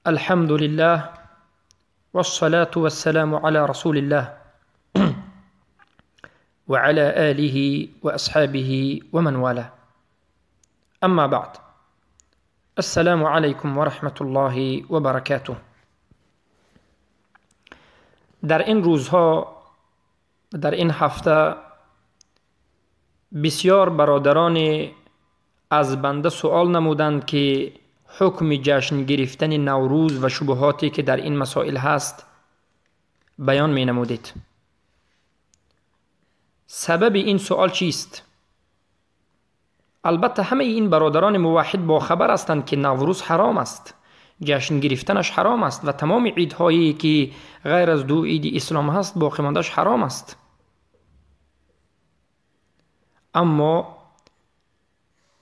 الحمد لله والصلاة والسلام على رسول الله وعلى آله وأصحابه ومن والاه. أما بعد، السلام عليكم ورحمة الله وبركاته. در این روزها، در این هفته، بسیار برادران از بنده سوال نمودند که حکم جشن گرفتن نوروز و شبهاتی که در این مسائل هست بیان می نمودید. سبب این سوال چیست؟ البته همه این برادران موحد با خبر هستند که نوروز حرام است، جشن گرفتنش حرام است و تمام عیدهایی که غیر از دو عید اسلام هست باقی ماندهش حرام است. اما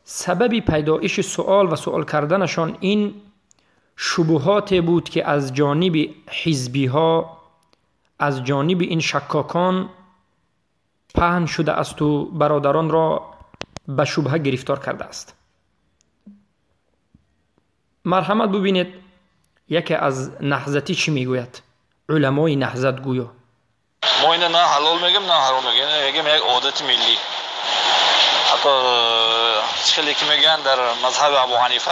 سبب پیدایش سوال و سوال کردنشان این شبهات بود که از جانب حزبی ها، از جانب این شکاکان پهن شده است و برادران را به شبهه گرفتار کرده است. مرحمت ببینید یکی از نهضتی چی میگوید، علمای نهضت گویا. ما اینو نه حلال میگیم نه حرام میگیم، میگیم یک عادت ملی. حتی خیلی که میگن در مذهب ابو حنیفه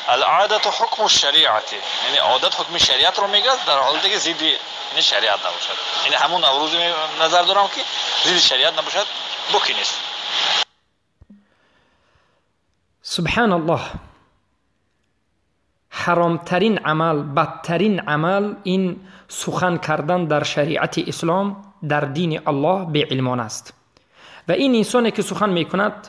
العادت حکم الشریعه، یعنی عادت حکم شریعت رو میگه در حالتی که ضد یعنی شریعت نباشد. یعنی همون نوروز نظر دارم که ضد شریعت نباشد، بکی نیست. سبحان الله. حرامترین عمل، بدترین عمل این سخن کردن در شریعت اسلام، در دین الله به علمان است. و این انسانی که سخن میکند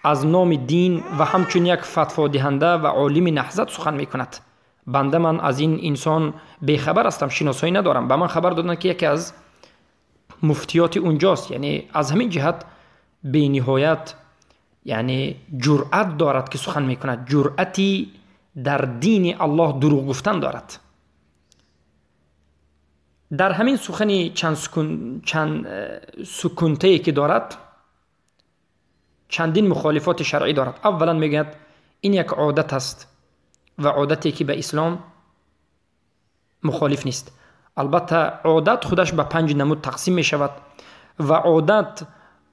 از نام دین و همچون یک فتوا دهنده و عالم نهضت سخن میکند. بنده من از این انسان بیخبر هستم، شناسایی ندارم. به من خبر دادن که یکی از مفتیات اونجاست، یعنی از همین جهت بی نهایت یعنی جرأت دارد که سخن میکند، جرأتی در دین الله دروغ گفتن دارد. در همین سخنی چند سکونته که دارد چندین مخالفات شرعی دارد. اولا میگوید این یک عادت است و عادتی که به اسلام مخالف نیست. البته عادت خودش به 5 نمود تقسیم می شود و عادت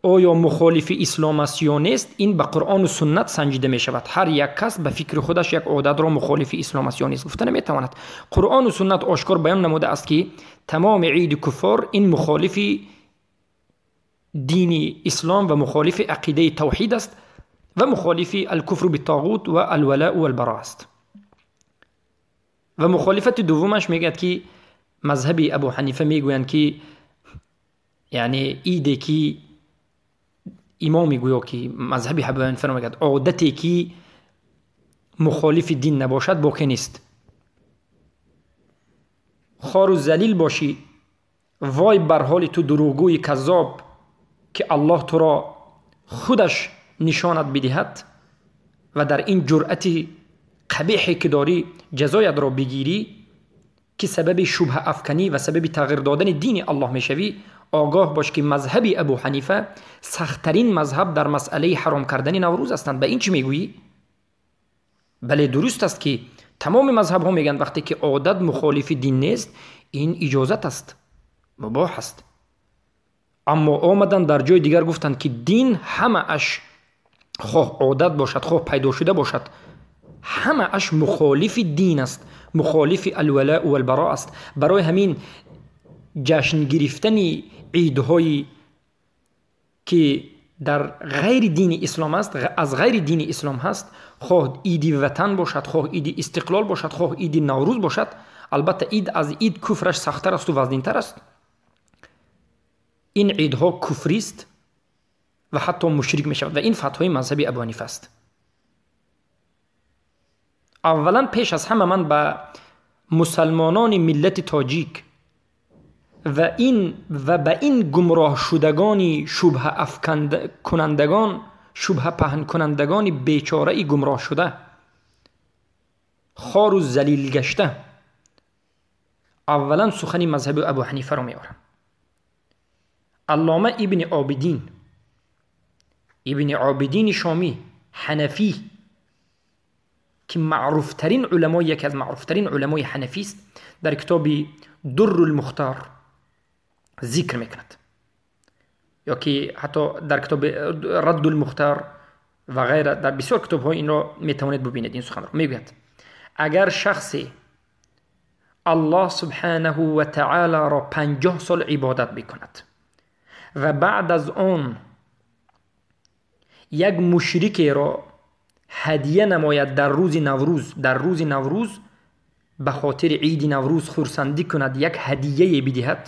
آیا مخالف اسلام است یا نیست این به قرآن و سنت سنجیده می شود. هر یک کس به فکر خودش یک عادت را مخالف اسلام است یا نیست گفته نمی تواند. قرآن و سنت آشکار بیان نموده است که تمام عید کفار این مخالف دین اسلام و مخالف عقیده توحید است و مخالف الکفر بالطاغوت و الولاء و البراء است. و مخالفت دومش میگه که مذهب ابو حنیفه میگویند که یعنی ایده که امام میگوید که مذهب ابو حنیفه میگه عادتی که مخالف دین نباشد باقی نیست. خار و ذلیل باشی، وای بر حال تو دروغگوی کذاب که الله تو را خودش نشانت بدهد و در این جرأت قبیحی که داری جزایت را بگیری که سبب شبهه افکنی و سبب تغییر دادن دین الله میشوی. آگاه باش که مذهب ابو حنیفه سختترین مذهب در مسئله حرام کردن نوروز هستند. به این چی میگویی؟ بله درست است که تمام مذهب ها میگن وقتی که عادت مخالف دین نیست این اجازت است، مباح است. اما آمدن در جای دیگر گفتند که دین همه اش خواه عادت باشد خواه پیدا شده باشد همه اش مخالف دین است، مخالف الولاء و البراء است. برای همین جشن گرفتن عیدهایی که در غیر دین اسلام است، از غیر دین اسلام هست، خواه عید وطن باشد، خواه عید استقلال باشد، خواه عید نوروز باشد، البته عید از عید کفرش سخت‌تر است و وزنین‌تر است. این عیدها کفری است و حتی مشرک می شود و این فتوای مذهب ابو حنیفه است. اولا پیش از همه من به مسلمانان ملت تاجیک و به این گمراه شدگان شبهه افکند کنندگان، شبهه پهن کنندگان بیچاره گمراه شده، خار و ذلیل گشته، اولا سخن مذهب ابو حنیفه رو میارم. علامه ابن عابدین، ابن عابدین شامی حنفی، ки маъруфтарин уламои, яке аз маъруфтарин уламои ҳанафист, дар китоби Дуррулмухтор зикр мекунад, ё ки ҳатто дар китоби Раддулмухтор ва ғайра, дар бисёр китобҳо инро метавонед бубинед. Ин суханро мегӯяд: агар шахсе Аллоҳ субҳанаҳу ва таолоро 50 сол ибодат бикунад ва баъд аз он як мушрикеро ҳадия намояд дар рӯзи Наврӯз, дар рӯзи Наврӯз ба хотири иди Наврӯз хурсандӣ кунад, як ҳадияе бидиҳад,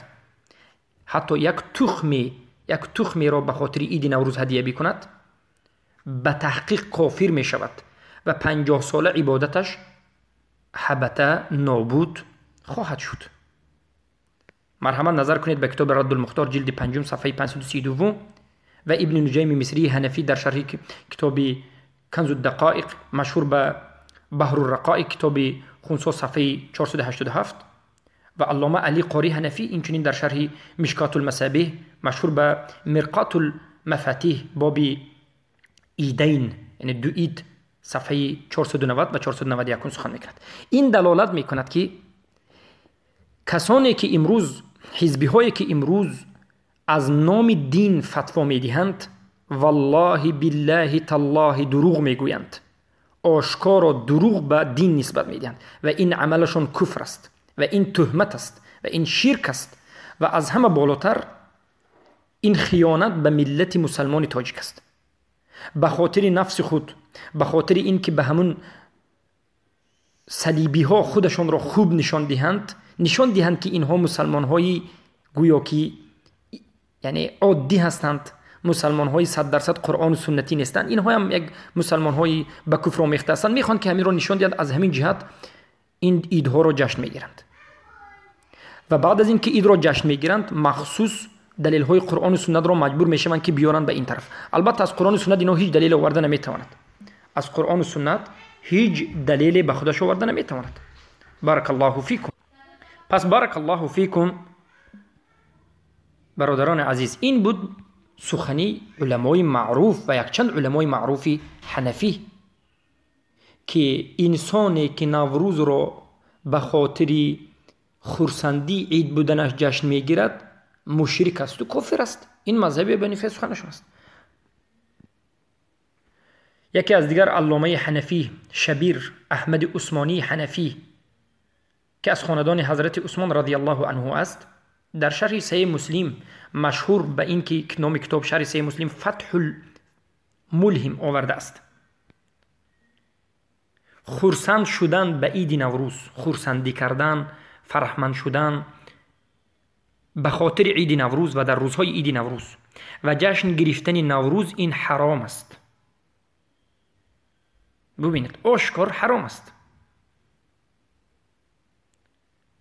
ҳатто як тухмеро ба хотири иди Наврӯз ҳадия бикунад, ба таҳқиқ кофир мешавад ва 50 сола ибодаташ ҳабата нобуд хоҳад шуд. Марҳамат назар кунед ба китоби Раддулмухтор, ҷилди 5, сафҳаи 532, ва Ибни Нуҷайми Мисрии ҳанафӣ дар шарҳи китоби Канзуддақоиқ, машҳур ба Баҳруррақоиқ, китоби Хунсо, сафҳаи 487, ва Аллома Али Қори ҳанафӣ инчунин дар шарҳи Мишкотулмасабеҳ, машҳур ба Мирқотулмафатиҳ, боби идайн, яъне ду ид, сафҳаи 490 ва 491 сухан мекунад. Ин далолат мекунад, ки касоне ки имрӯз, ҳизбиҳое ки имрӯз аз номи дин фатво медиҳанд, валлоҳи биллаҳи таллоҳи дурӯғ мегӯянд, ошкоро дурӯғ ба дин нисбат медиҳанд ва ин амалашон куфр аст ва ин туҳмат аст ва ин ширк аст ва аз ҳама болотар ин хиёнат ба миллати мусалмони тоҷик аст. Ба хотири нафси худ, ба хотири ин ки ба ҳамун салибиҳо худашонро хуб нишон диҳанд, нишон диҳанд, ки инҳо мусалмонҳои гӯё ки яъне оддӣ ҳастанд, мусалмонҳои 100% қуръону суннатӣ нестанд, инҳоям як мусалмонҳои ба куфр омехта ҳастанд, мехоҳанд ки ҳаминро нишон диҳанд. Аз ҳамин ҷиҳат ин идҳоро ҷашн мегиранд ва баъд аз ин ки идро ҷашн мегиранд, махсус далелҳои қуръону суннатро маҷбур мешаванд, ки биёранд ба ин тараф. Албатта, аз қуръону суннат инҳо ҳеҷ далеле оварда наметавонад, аз қуръону суннат ҳеҷ далеле ба худаш оварда наметавонад. Баракаллоҳу фикум. Пас баракаллоҳу фикум, бародарони азиз, ин буд сухани уламои маъруф ва якчанд уламои маъруфи ҳанафӣ, ки инсоне ки Наврӯзро ба хотири хурсандӣ ид буданаш ҷашн мегирад, мушрик асту кофир аст. Ин мазҳаби Абу Ҳанифа суханашон аст. Яке аз дигар алломаи ҳанафӣ, Шабир Аҳмади Усмонии ҳанафӣ, ки аз хонадони ҳазрати Усмон радиаллоҳу анҳу аст, дар шарҳи Саҳеҳи Муслим, машҳур ба ин ки номи китоб шарҳи Саҳеҳи Муслим Фатҳул Мулҳим, овардааст: хурсанд шудан ба иди Наврӯз, хурсандӣ кардан, фараҳманд шудан ба хотири иди Наврӯз ва дар рӯзҳои иди Наврӯз ва ҷашн гирифтани Наврӯз ин ҳаром аст. Бубинед, ошкор ҳаром аст.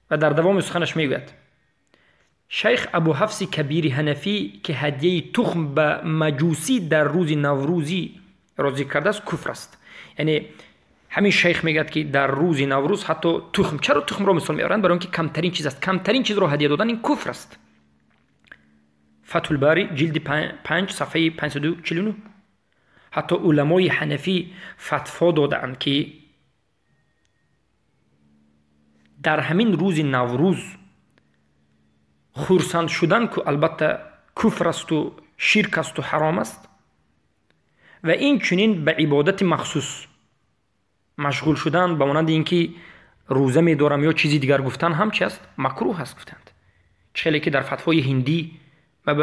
Ва дар давоми суханаш мегӯяд: шайх Абу Ҳафси Кабири ҳанафӣ, ки ҳадияи тухм ба маҷусӣ дар рӯзи наврӯзӣ зикр кардааст, куфр аст. Яъне ҳамин шайх мегӯяд, ки дар рӯзи Наврӯз ҳатто тухм, чаро тухмро мисол меоранд? Барои он ки камтарин чиз аст, камтарин чизро ҳадия додан ин куфр аст. Фатҳулбари, ҷилди 5, сафҳаи 549. Ҳатто уламои ҳанафӣ фатво додаанд, ки дар ҳамин рӯзи Наврӯз хурсанд шудан, ку албатта куфр асту ширк асту ҳаром аст, ва инчунин ба ибодати махсус машғул шудан, ба монанди ин ки рӯза медорам ё чизи дигар гуфтан ҳам чи аст? Макрӯҳ аст, гуфтанд. Чӣ хеле ки дар фатвои ҳиндӣ ва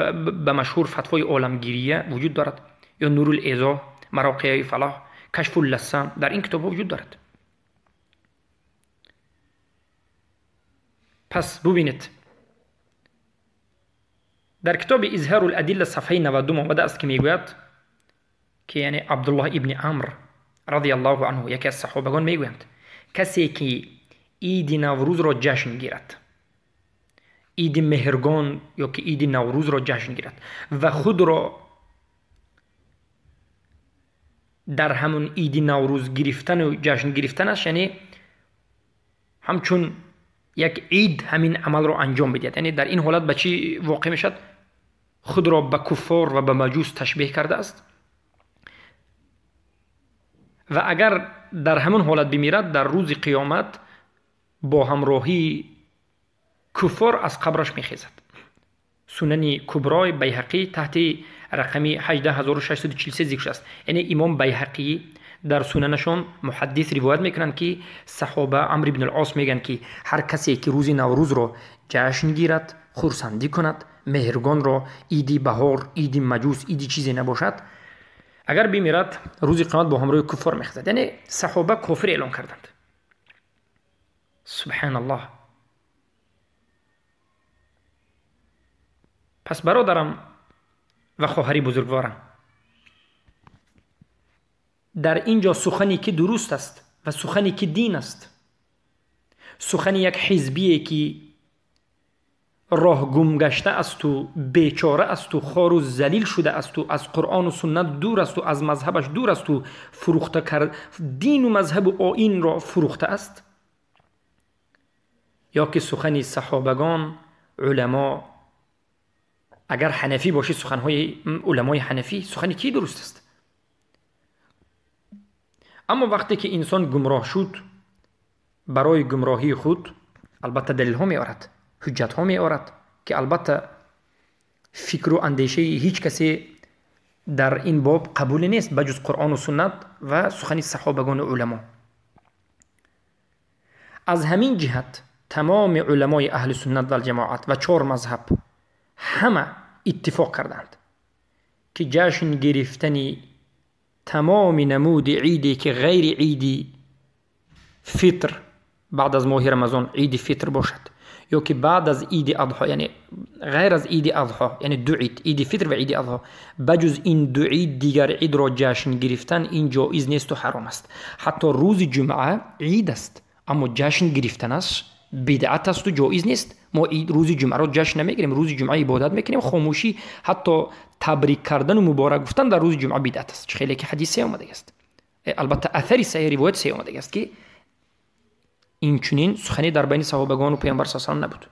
ба машҳур фатвои оламгирия вуҷуд дорад, ё Нурул Эзо, Мароқияи Фалоҳ, Кашфул Лассам, дар ин китобҳо вуҷуд дорад. Пас бубинед, дар китоби Изҳарул Адилла, сафҳаи 92 омадааст, ки мегӯяд, ки яъне Абдуллоҳ ибни Амр радиаллоҳу анҳу, яке аз саҳобагон, мегӯянд: касе ки иди Наврӯзро ҷашн гирад, иди Меҳргон ё ки иди Наврӯзро ҷашн гирад ва худро дар ҳамун иди Наврӯз гирифтану ҷашн гирифтанаш, яъне ҳамчун як ид ҳамин амалро анҷом бидиҳад, яъне дар ин ҳолат ба чӣ воқеъ мешавад? Худро ба куффор ва ба маҷус ташбеҳ кардааст. Ва агар дар ҳамон ҳолат бимирад, дар рӯзи қиёмат бо ҳамроҳии куффор аз қабраш мехезад. Сунани Куброи Байҳақӣ таҳти рақами 18643 зикр шудааст. Яъне имом Байҳақӣ дар сунанашон муҳаддис ривоят мекунанд, ки саҳоба Амр ибн ал-Ос мегӯянд, ки ҳар касе ки рӯзи Наврӯзро ҷашн гирад, хурсандӣ кунад, Меҳргонро, иди баҳор, иди маҷус, иди чизе набошад, агар бимирад, рӯзи қиёмат бо ҳамроҳи куффор мехезад. Яъне саҳоба кофир эълон карданд. Субҳаналлоҳ. Пас бародарам ва хоҳари бузургворам, дар ин ҷо сухане ки дуруст аст ва сухане ки дин аст, сухани як ҳизбие ки роҳ гумгашта асту бечора асту хору залил шуда асту аз Қуръону суннат дур асту аз мазҳабаш дур асту фурӯхта дину мазҳабу оинро фурӯхта аст, ё ки сухани саҳобагон, уламо. Агар ҳанафӣ бошӣ, суханҳои уламои ҳанафӣ, сухани кӣ дуруст аст? Аммо вақте ки инсон гумроҳ шуд, барои гумроҳии худ албатта далелҳо меорад, ҳуҷҷатҳо меорад, ки албатта фикру андешаи ҳеҷ касе дар ин боб қабуле нест ба ҷуз Қуръону суннат ва сухани саҳобагону уламо. Аз ҳамин ҷиҳат тамоми уламои аҳли суннат валҷамоат ва чор мазҳаб ҳама иттифоқ карданд, ки ҷашн гирифтани тамоми намуди иде ки ғайри иди фитр баъд аз моҳи Рамазон иди фитр бошад, ё ки баъд аз иди Адҳо, яъне ғайр аз иди Адҳо, яъне ду ид, иди фитр ва иди Адҳо, ба ҷуз ин ду ид дигар идро ҷашн гирифтан ин ҷоиз несту ҳаром аст. Ҳатто рӯзи ҷумъа ид аст, аммо ҷашн гирифтанаш бидъат асту ҷоиз нест. Мо рӯзи ҷумъаро ҷашн намегирем, рӯзи ҷумъа ибодат мекунем, хомӯшӣ, ҳатто табрик кардану муборак гуфтан дар рӯзи ҷумъа бидъат аст. Чӣ хеле ки ҳадис се омадагиаст, албатта аthари саҳеҳ, ривоят се омадагиаст, ки инчунин сухане дар байни саҳобагону паёмбар с.а.в. набуд.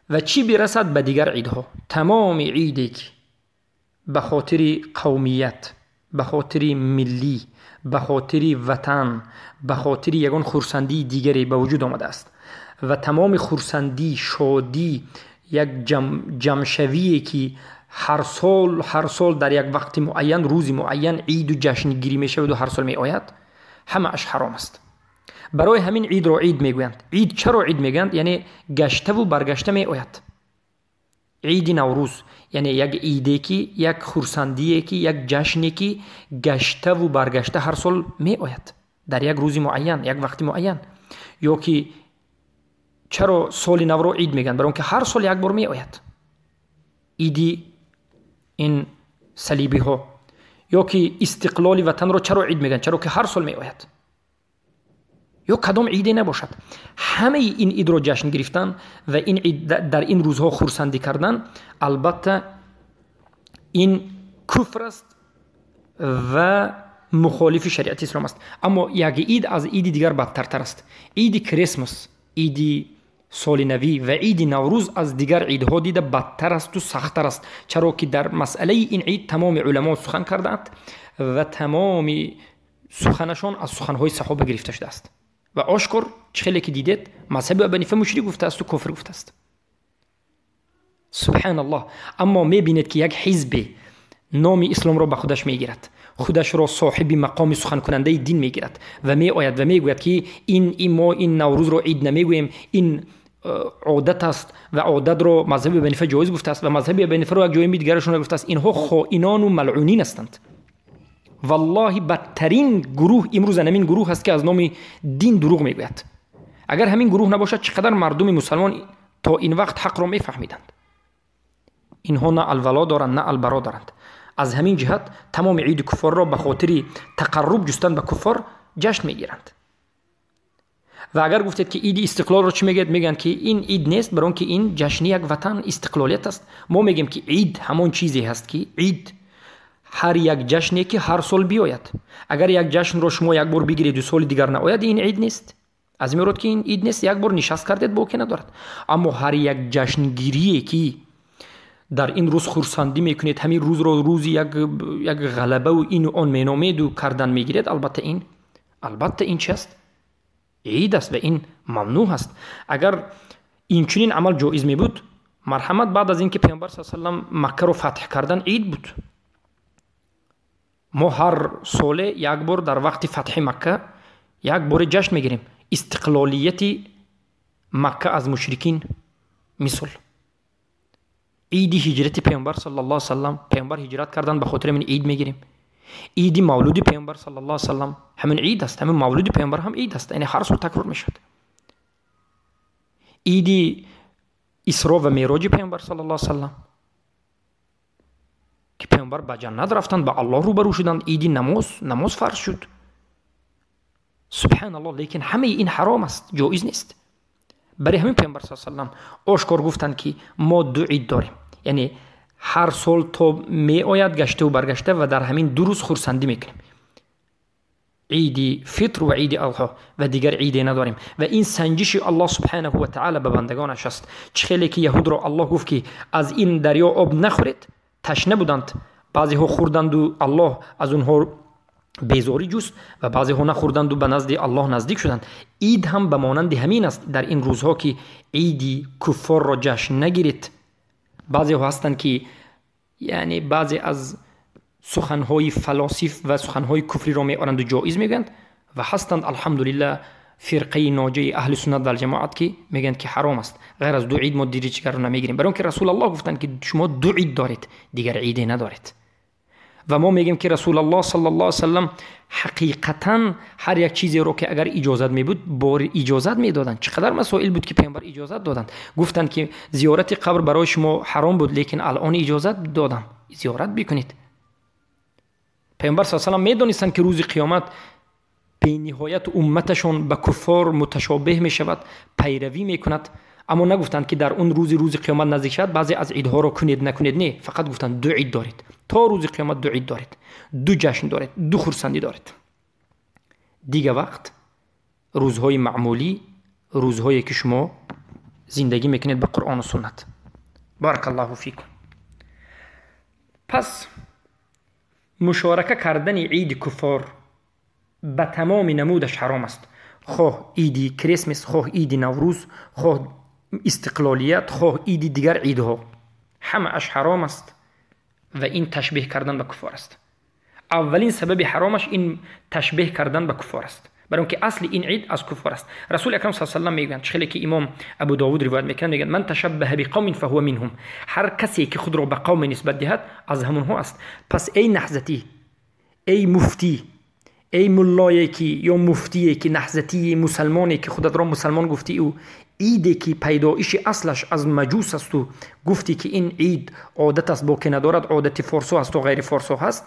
Ва чӣ бирасад ба дигар идҳо? Тамоми иде ки ба хотири қавмият, ба хотири миллӣ, ба хотири ватан, ба хотири ягон хурсандии дигаре ба вуҷуд омадааст ва тамоми хурсандӣ, шодӣ, як ҷамъшавие ки ҳар сол дар як вақти муайян, рӯзи муайян иду ҷашнгирӣ мешаваду ҳар сол меояд, ҳамааш ҳаром аст. Барои ҳамин идро ид мегӯянд. Ид чаро ид мегӯянд? Яъне гаштаву баргашта меояд. Иди Наврӯз яъне як иде ки, як хурсандие ки, як ҷашне ки гаштаву баргашта ҳар сол меояд дар як рӯзи муайян, як вақти муайян. Ё ки чаро соли навро ид мегӯянд? Барои он ки ҳар сол як бор меояд иди ин салибиҳо. Ё ки истиқлоли ватанро чаро ид мегӯянд? Чаро ки ҳар сол меояд. Ё кадом иде набошад, ҳамаи ин идро ҷашн гирифтан ва ин ид дар ин рӯзҳо хурсандӣ кардан албатта ин куфр аст ва мухолифи шариати ислом аст. Аммо як ид аз иди дигар бадтартар аст. Иди Крисмас, иди соли навӣ ва иди Наврӯз аз дигар идҳо дида бадтар асту сахттар аст, чаро ки дар масъалаи ин ид тамоми уламо сухан кардаанд ва тамоми суханашон аз суханҳои саҳоба гирифта шудааст. Ва ошкор чӣ хеле ки дидед, мазҳаби Абу Ҳанифа мушрик гуфтаасту кофир гуфтааст. Субҳаналлоҳ. Аммо мебинед, ки як ҳизбе номи исломро ба худаш мегирад, худашро соҳиби мақоми суханкунандаи дин мегирад ва меояд ва мегӯяд, ки ин мо ин Наврӯзро ид намегӯем, ин одат аст ва одатро мазҳаби Абу Ҳанифа ҷоиз гуфтааст ва мазҳаби Абу Ҳанифаро як ҷои дигарашон гуфтааст. Инҳо хоинону малъунин ҳастанд. Валлоҳи, бадтарин гурӯҳ имрӯз ҳамин гурӯҳ аст, ки аз номи дин дурӯғ мегӯяд. Агар ҳамин гурӯҳ набошад, чӣ қадар мардуми мусалмон то ин вақт ҳақро мефаҳмиданд. Инҳо на алвало доранд, на албаро доранд. Аз ҳамин ҷиҳат тамоми иди куффорро ба хотири тақарруб ҷустан ба куффор ҷашн мегиранд. Ва агар гуфтед, ки иди истиқлолро чӣ мегӯяд, мегӯянд, ки ин ид нест, барои он ки ин ҷашни як ватан, истиқлолият аст. Мо мегӯем, ки ид ҳамон чизе ҳаст, ки ид ҳар як ҷашне ки ҳар сол биёяд. Агар як ҷашнро шумо як бор бигиреду соли дигар наояд, ин ид нест. Аз ин мурод, ки ин ид нест, як бор нишаст кардед, боке надорад. Аммо ҳар як ҷашнгирие ки Дар ин рӯз хурсандӣ мекунед, ҳамин рӯзро рӯзи як ғалабаву ину он меномеду кардан мегиред, албатта ин чи аст? Ид аст ва ин мамнӯъ аст. Агар инчунин амал ҷоиз мебуд, марҳамат, баъд аз ин ки Паёмбар с салам Маккаро фатҳ кардан, ид буд. Мо ҳар соле як бор дар вақти фатҳи Макка як боре ҷашн мегирем истиқлолияти Макка аз мушрикин. Мисол, иди ҳиҷрати Паёмбар саллаллоҳу салам, Паёмбар ҳиҷрат кардан, ба хотири ҳамин ид мегирем. Иди мавлуди Паёмбар саллаллоҳу салам ҳамин ид аст, ҳамин мавлуди Паёмбар ҳам ид аст, яъне ҳар сол такрор мешавад. Иди Исро ва Мероҷи Паёмбар саллаллоҳу салам, ки Паёмбар ба ҷаннат рафтанд, ба Аллоҳ рӯбарӯ шуданд, иди намоз, намоз фарз шуд, субҳаналлоҳ. Лекин ҳамаи ин ҳаром аст, ҷоиз нест. Барои ҳамин Паёмбар с салам ошкор гуфтанд, ки мо ду ид дорем, яъне ҳар сол то меояд гаштаву баргашта ва дар ҳамин 2 рӯз хурсандӣ мекунем: иди Фитр ва иди Азҳо, ва дигар иде надорем. Ва ин санҷиши Аллоҳ субҳанаҳу ва таъала ба бандагонаш аст. Чӣ хеле ки яҳудро Аллоҳ гуфт, ки аз ин дарё об нахӯред, ташна буданд, баъзеҳо хӯрданду Аллоҳ аз онҳо безорӣ ҷуст ва баъзеҳо нахӯрданду ба назди Аллоҳ наздик шуданд. Ид ҳам ба монанди ҳамин аст. Дар ин рӯзҳо ки иди куффорро ҷашн нагиред. Баъзеҳо ҳастанд, ки яъне баъзе аз суханҳои фалосиф ва суханҳои куфриро меоранду ҷоиз мегӯянд, ва ҳастанд, алҳамдулиллаҳ, фирқаи ноҷаи аҳли суннат валҷамоат, ки мегӯянд, ки ҳаром аст. Ғайр аз ду ид мо дигар намегирем, барои он ки Расулаллоҳ гуфтанд, ки шумо ду ид доред, дигар иде надоред. Ва мо мегӯем, ки Расулаллоҳ саллаллоҳу салам ҳақиқатан ҳар як чизеро, ки агар иҷозат мебуд, бори иҷозат медоданд. Чӣ қадар масоил буд, ки Паёмбар иҷозат доданд. Гуфтанд, ки зиёрати қабр барои шумо ҳаром буд, лекин алон иҷозат додам, зиёрат бикунед. Паёмбар с салам медонистанд, ки рӯзи қиёмат бениҳоят умматашон ба куффор муташобеҳ мешавад, пайравӣ мекунад. Аммо нагуфтанд, ки дар он рӯзи қиёмат наздик шавад, баъзе аз идҳоро кунед, накунед. Не, фақат гуфтанд: ду ид доред то рӯзи қиёмат, ду ид доред, ду ҷашн доред, ду хурсандӣ доред. Дига вақт рӯзҳои маъмулӣ, рӯзҳое ки шумо зиндагӣ мекунед ба Қуръону суннат. Баракаллоҳу фикум. Пас мушорака кардани иди куффор ба тамоми намудаш ҳаром аст, хоҳ иди Крисмес, хоҳ иди Наврӯз, хоҳ истиқлолият, хоҳ иди дигар идҳо, ҳамааш ҳаром аст ва ин ташбеҳ кардан ба куффор аст. Аввалин сабаби ҳаромаш ин ташбеҳ кардан ба куффор аст, барои он ки асли ин ид аз куффор аст. Расули акрам с салам мегӯянд, чӣ хеле ки имом Абу Довуд ривоят мекунанд, мегӯянд: «Ман ташаббаҳа биқавмин фаҳува минҳум». Ҳар касе ки худро ба қавме нисбат диҳад, аз ҳамонҳо аст. Пас эй наҳзатӣ, эй муфтӣ, эй муллое ки ё муфтие ки наҳзатии мусалмоне ки худатро мусалмон гуфтӣ, ӯ иде ки пайдоиши аслаш аз маҷус асту гуфтӣ, ки ин ид одат аст, боке надорад, одати форсо асту ғайри форсо ҳаст,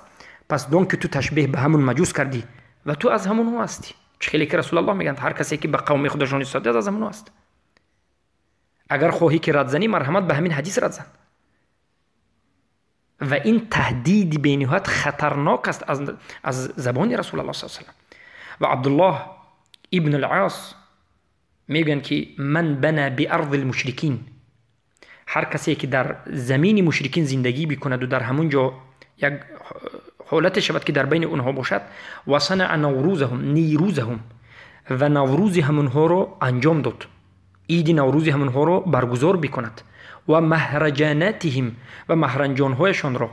пас дон, ки ту ташбеҳ ба ҳамун маҷус кардӣ ва ту аз ҳамонҳо ҳастӣ. Чӣ хеле ки Расулаллоҳ мегӯянд: ҳар касе ки ба қавми худашон нисбат диҳад, аз ҳамонҳо аст. Агар хоҳӣ ки рад занӣ, марҳамат, ба ҳамин ҳадис рад зан. Ва ин таҳдиди бениҳоят хатарнок аст аз забони Расулаллоҳ с салам. Ва Абдуллоҳ ибн ал-Ас мегӯянд, ки «Ман бана биарзи лмушрикин», ҳар касе ки дар замини мушрикин зиндагӣ бикунаду дар ҳамун ҷо як ҳолате шавад, ки дар байни онҳо бошад, «ва санаа наврӯзаҳум», нейрӯзаҳум, ва наврӯзи ҳамонҳоро анҷом дод, иди наврӯзи ҳамонҳоро баргузор бикунад, ва маҳраҷанатиҳим, ва маҳранҷонҳояшонро,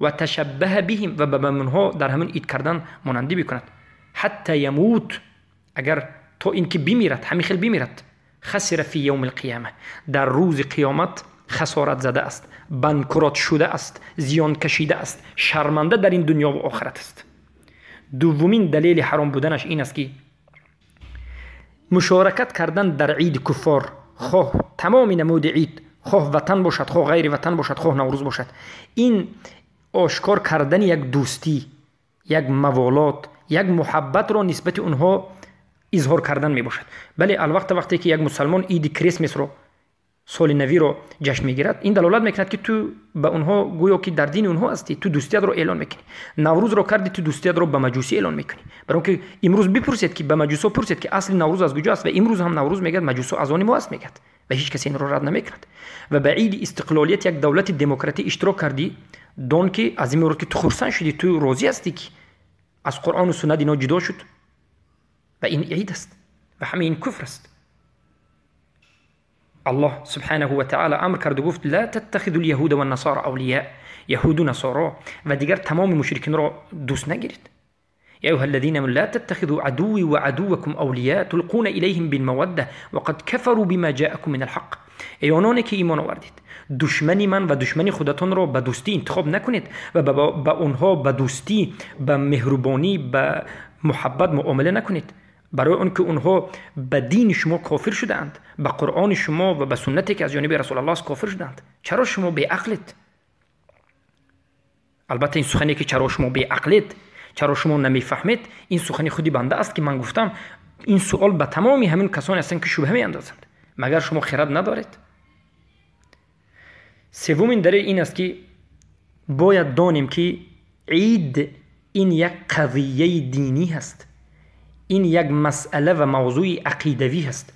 ва ташаббаҳа биҳим, ва ба ҳамонҳо дар ҳамин ид кардан монандӣ бикунад, ҳатта ямут, агар то ин ки бимирад, ҳамин хел бимирад, хасира фи явми лқияма, дар рӯзи қиёмат хасорат зада аст, банкрот шуда аст, зиён кашида аст, шарманда дар ин дунё ва охират аст. Дуввумин далели ҳаром буданаш ин аст, ки мушоракат кардан дар иди куффор, хоҳ тамоми намуди ид, хоҳ ватан бошад, хоҳ ғайри ватан бошад, хоҳ Наврӯз бошад, ин ошкор кардани як дӯстӣ, як маволот, як муҳаббатро нисбати онҳо изҳор кардан мебошад. Бале, албатта, вақте ки як мусалмон иди Крисмесро, соли навиро ҷашн мегирад, ин далолат мекунад, ки ту ба онҳо гӯё ки дар дини онҳо ҳастӣ, ту дӯстиятро эълон мекунӣ. Наврӯзро кардӣ, ту дӯстиятро ба маҷусӣ эълон мекунӣ. Барои он ки имрӯз бипурсед, ки ба маҷусо пурсед, ки асли Наврӯз аз куҷо аст, ва имрӯз ҳам Наврӯз мегӯяд, маҷусо аз они мо аст мегӯяд. ва ҳеҷ касе инро рад намекунад. Ва ба иди истиқлолият як давлати демократӣ иштирок кардӣ, дон ки аз ин мурод ки ту хурсанд шудӣ, ту розӣ ҳастӣ ки аз Қуръону суннат ино ҷудо шуд ва ин ид аст ва ҳама ин куфр аст. Аллоҳ субҳанаҳу ва таъала амр карду гуфт: ла таттахиду лyaҳуда ваннасара авлия. Яҳуду насоро ва дигар тамоми мушрикинро дӯст нагиред. يا أيها الذين آمنوا لا تتخذوا عدوي وعدوكم أولياء تلقون إليهم بالمودة وقد كفروا بما جاءكم من الحق. ای آنانی که ایمان آوردید، دشمنی من و دشمنی خودتان را به دوستی انتخاب نکنید و به آنها به دوستی، به مهربانی، به محبت معامله نکنید، برای آنکه آنها به دین شما کافر شده‌اند، به قرآن شما و به سنتی که از جانب رسول الله است کافر شدند. چرا شما بی‌عقلید؟ البته این سخنی که چرا شما بی‌عقلید، چرا شما نمیفهمید، این سخنی خودی بنده است که من گفتم. این سوال به تمامی همین کسانی هستند که شبهه میاندازند. مگر شما خرد ندارید؟ سومین دلیل این است که باید دانیم که عید این یک قضیه دینی هست، این یک مسئله و موضوع عقیدوی هست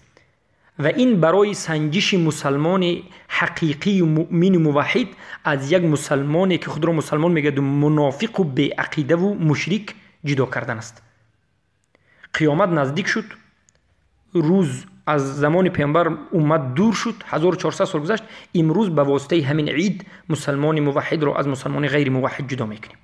و این برای سنجش مسلمان حقیقی و مؤمن و موحد از یک مسلمانی که خود را مسلمان میگه و منافق و بی‌عقیده و مشرک جدا کردن است. قیامت نزدیک شد، روز از زمان پیامبر امت دور شد، 1400 سال گذشت. امروز به واسطه همین عید مسلمان موحد را از مسلمان غیر موحد جدا میکنیم.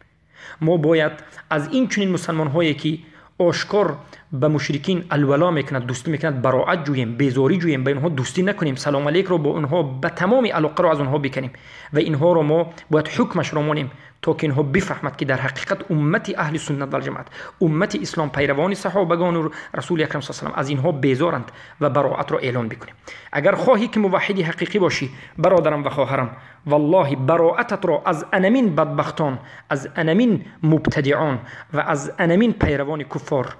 ما باید از این چنین مسلمان هایی که آشکار به مشرکین الولا میکند، دوستی میکند، براعت جوییم، بیزاری جوییم، به اینها دوستی نکنیم، سلام علیک رو با اونها به تمام علاقه رو از اونها بکنیم و اینها رو ما باید حکمش رو مانیم تا که اینها بفهمد که در حقیقت امت اهل سنت و جماعت، امت اسلام، پیروان صحابگان و رسول اکرم صلی الله علیه و از اینها بیزارند و براعت رو اعلان بکنیم. اگر خواهی که موحد حقیقی باشی، برادرم و خواهرم، والله براعتت را از انمین بدبختان، از انمین مبتدعان و از انمین پیروان کفار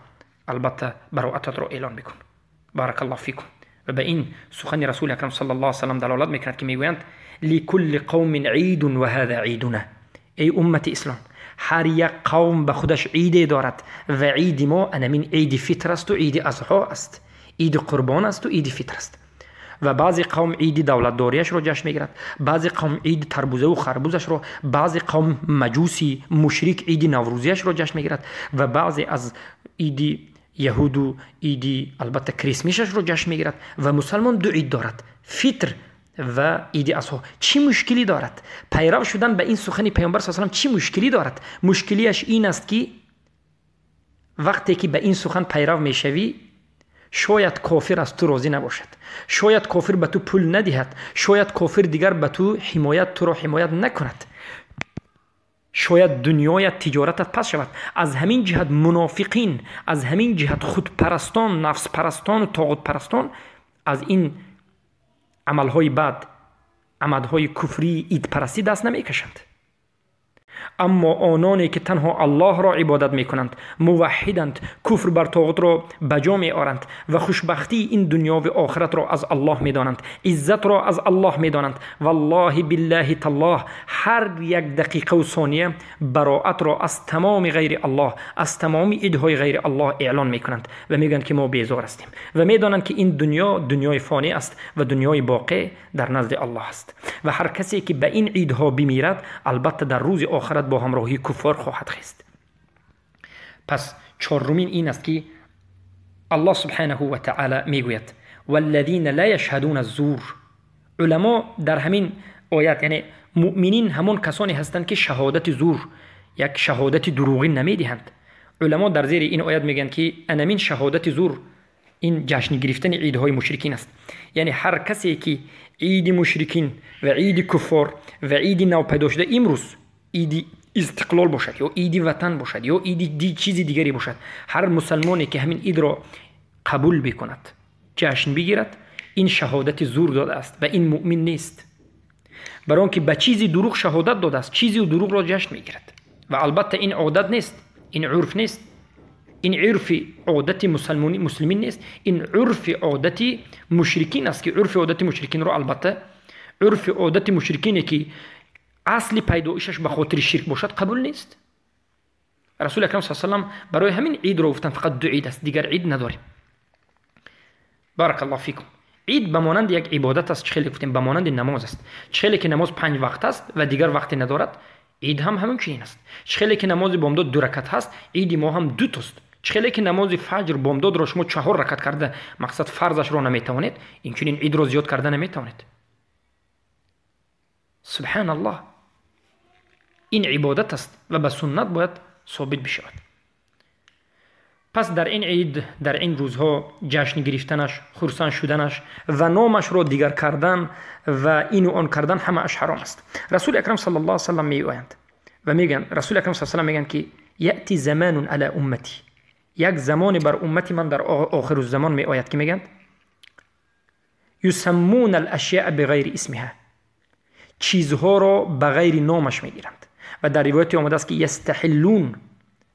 البته براعتت را اعلان بکن. بارک الله فیکم. و به این سخن رسول اکرم صلی الله علیه و سلم دلالت میکند که میگویند لکل قوم عید و هذا عیدنا. ای امت اسلام، هر یک قوم به خودش عید دارد و عید ما انمین عید فطر است و عید اضحی است، عید قربان است و عید فطر است. و بعضی قوم عید دولتداریش را جشن میگیرد، بعضی قوم عید تربوزه و خربوزش را، بعضی قوم مجوسی مشرک عید نوروزیش را جشن میگیرد و بعضی از عید یهود و عید البته کریسمسش را جشن میگیرد. و مسلمان دو عید دارد، فطر و عید اضحی. چی مشکلی دارد؟ پیرو شدن به این سخن پیامبر صلی الله علیه و سلم چی مشکلی دارد؟ مشکلیش این است که وقتی که به این سخن پیرو میشوی، شاید کافر از تو راضی نباشد، شاید کافر به تو پول ندهد، شاید کافر دیگر به تو حمایت، تو را حمایت نکند، شاید دنیای تجارتت پس شود. از همین جهت منافقین، از همین جهت خودپرستان، نفس پرستان و طاغوت پرستان از این عملهای بد، عملهای کفری، عید پرستی دست نمیکشند. اما آنانی که تنها الله را عبادت میکنند، موحدند، کفر بر طاغوت را بجا میآرند و خوشبختی این دنیا و آخرت را از الله میدانند، عزت را از الله میدانند، والله بالله تالله هر یک دقیقه و ثانیه براعت را از تمام غیر الله، از تمام ایدهای غیر الله اعلان میکنند و میگویند که ما بیزار هستیم و میدانند که این دنیا دنیای فانی است و دنیای باقی در نزد الله است. و هر کسی که به این عیدها بمیرد، البته در روز آخرت با همراهی کفار خواهد خیست. پس چهارمین این است که الله سبحانه و تعالی میگوید والذین لا یشهدون الزور. علما در همین آیات، یعنی مؤمنین همون کسانی هستند که شهادت زور، یک شهادت دروغین نمیدهند. علما در زیر این آیات میگن که انمین شهادت زور این جشن گرفتن عیدهای مشرکین است. یعنی هر کسی که عید مشرکین و عید کفار و عید نو پیدا شده امروز، عید استقلال باشد یا عید وطن باشد یا عید دی چیز دیگری باشد، هر مسلمانی که همین عید را قبول بکند، جشن بگیرد، این شهادت زور داده است و این مؤمن نیست. برای آنکه به چیزی دروغ شهادت داده است، چیزی دروغ را جشن میگیرد. و البته این عادت نیست، این عرف نیست، این عرف عادت مسلمین نیست، این عرف عادت مشرکین است که عرف عادت مشرکین را، البته عرف عادت مشرکین که اصل پیدایشش به خاطر شرک باشد قبول نیست. رسول اکرم صلی الله علیه و سلم برای همین عید را گفتن فقط دو عید است، دیگر عید نداریم. بارک الله فیکم. Ид ба монанди як ибодат аст, чӣ хеле гуфтем, ба монанди намоз аст. Чӣ хеле ки намоз 5 вақт аст ва дигар вақте надорад, ид ҳам ҳамон чунин аст. Чӣ хеле ки намози бомдод 2 ракат ҳаст, иди мо ҳам 2 тост. Чӣ хеле ки намози фаҷр бомдодро шумо 4 ракат карда, мақсад фарзашро наметавонед, инчунин идро зиёд карда наметавонед. Субҳаналлоҳ, ин ибодат аст ва ба суннат бояд собит бишавад. Пас дар ин ид, дар ин рӯзҳо ҷашн гирифтанаш, хурсанд шуданаш ва номашро дигар кардан ва ину он кардан ҳамааш ҳаром аст. Расули акрам саллаллоҳу алайҳи васаллам меоянд ва мегӯянд, Расули акрам саллаллоҳу алайҳи васаллам мегӯянд ки яъти заманун ала уммати, як замоне бар уммати ман дар охиру замон меояд ки мегӯянд юсаммуна алашяа биғайри исмиҳа, чизҳоро ба ғайри номаш мегиранд. Ва дар ривояте омадааст ки ястаҳиллун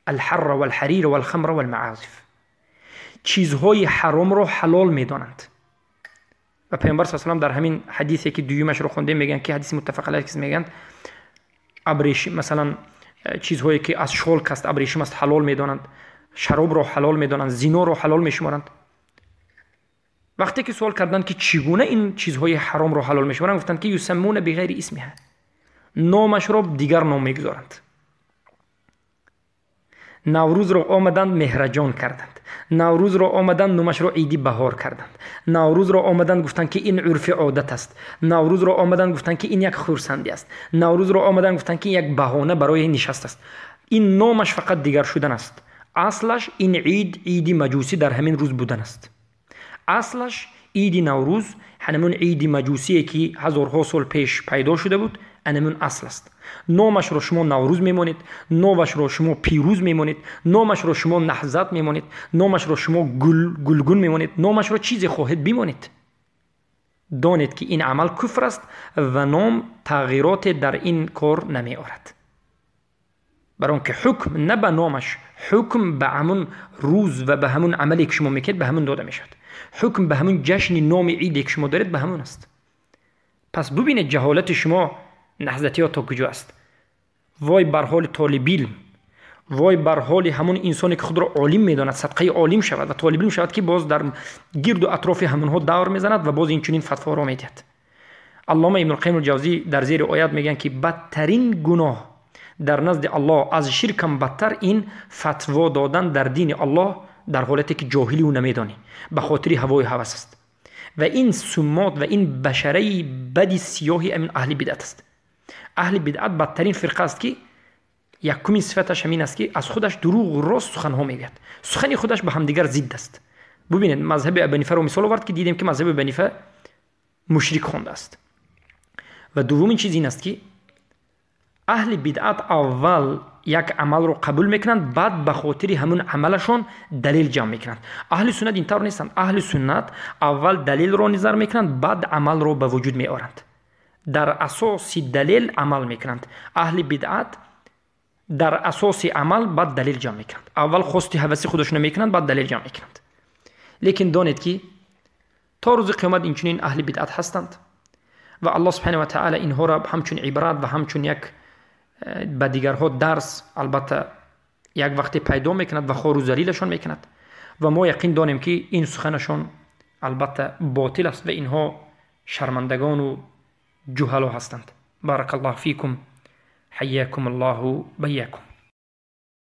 الحر والحرير والخمر والمعازف، чизҳои ҳаромро ҳалол медонанд. Ва Паёмбар саллаллоҳу алайҳи васаллам дар ҳамин ҳадисе ки дуюмашро хондем мегӯянд ки ҳадиси муттафақ алайҳ мегӯянд, абрешим масалан чизҳое ки аз шолк аст, абрешим аст, ҳалол медонанд, шаробро ҳалол медонанд, зиноро ҳалол мешуморанд. Вақте ки суол карданд ки чӣ гуна ин чизҳои ҳаромро ҳалол мешуморанд, гуфтанд ки юсаммуна биғайри исмиҳа, номашро дигар ном мегузоранд. Наврӯзро омаданд меҳраҷон карданд, Наврӯзро омаданд номашро иди баҳор карданд, Наврӯзро омаданд гуфтанд ки ин урфи одат аст, Наврӯзро омаданд гуфтанд ки ин як хурсандӣ аст, Наврӯзро омаданд гуфтанд ки ин як баҳона барои нишаст аст. Ин номаш фақат дигар шудан аст. Аслаш ин ид иди маҷусӣ дар ҳамин рӯз будан аст. Аслаш иди Наврӯз ҳамон иди маҷусие ки ҳазорҳо сол пеш пайдо шуда буд, анамун асл аст. Номашро шумо Наврӯз мемонед, номашро шумо Пирӯз мемонед, номашро шумо Наҳзат мемонед, номашро шумо Гулгун мемонед, номашро чизе хоҳед бимонед. Донед ки ин амал куфр аст ва ном тағйироте дар ин кор намеорад. Бар он ки ҳукм на ба номаш, ҳукм ба ҳамун рӯз ва ба ҳамун амале ки шумо мекунед ба ҳамун дода мешавад. Ҳукм ба ҳамун ҷашни номи иде ки шумо доред ба ҳамун аст. Пас бубинед ҷаҳолати шумо наҳзатиҳо то куҷо аст. Вой бар ҳоли толибилм, вой бар ҳоли ҳамун инсоне ки худро олим медонад, садқаи олим шавад ва толибилм шавад ки боз дар гирду атрофи ҳамунҳо давр мезанад ва боз инчунин фатворо медиҳад. Аллома Ибнулқайим алҷавзӣ дар зери оят мегӯянд ки бадтарин гуноҳ дар назди Аллоҳ аз ширкам бадтар ин фатво додан дар дини Аллоҳ дар ҳолате ки ҷоҳилиу намедонӣ, ба хотири ҳавои ҳавас аст. Ва ин суммот ва ин башараи бади сиёҳи амин аҳли бидъат аст. Аҳли бидъат бадтарин фирқа аст ки якумин сифаташ ҳамин аст ки аз худаш дурӯғу рост суханҳо мегӯяд, сухани худаш ба ҳамдигар зидд аст. Бубинед, мазҳаби Абу Ҳанифаро мисол овард ки дидем ки мазҳаби Абу Ҳанифа мушрик хондааст. Ва дуввумин чиз ин аст ки аҳли бидъат аввал як амалро қабул мекунанд, баъд ба хотири ҳамун амалашон далел ҷамъ мекунанд. Аҳли суннат ин тавр нестанд. Аҳли суннат аввал далелро низар мекунанд, баъд амалро ба вуҷуд меоранд. Дар асоси далел амал мекунанд. Аҳли бидъат дар асоси амал баъд далел ҷамъ мекунанд. Аввал хости ҳаваси худашонро мекунанд, баъд далел ҷамъ мекунанд. Лекин донед ки то рӯзи қиёмат инчунин аҳли бидъат ҳастанд ва Аллоҳ субҳанаҳу ва таъала инҳоро ҳамчун ибрат ва ҳамчун як ба дигарҳо дарс албатта як вақте пайдо мекунад ва хору залилашон мекунад. Ва мо яқин донем ки ин суханашон албатта ботил аст ва инҳо шармандагону ҷуҳало ҳастанд. Баракаллоҳу фикум, ҳайякум аллоҳу байякум.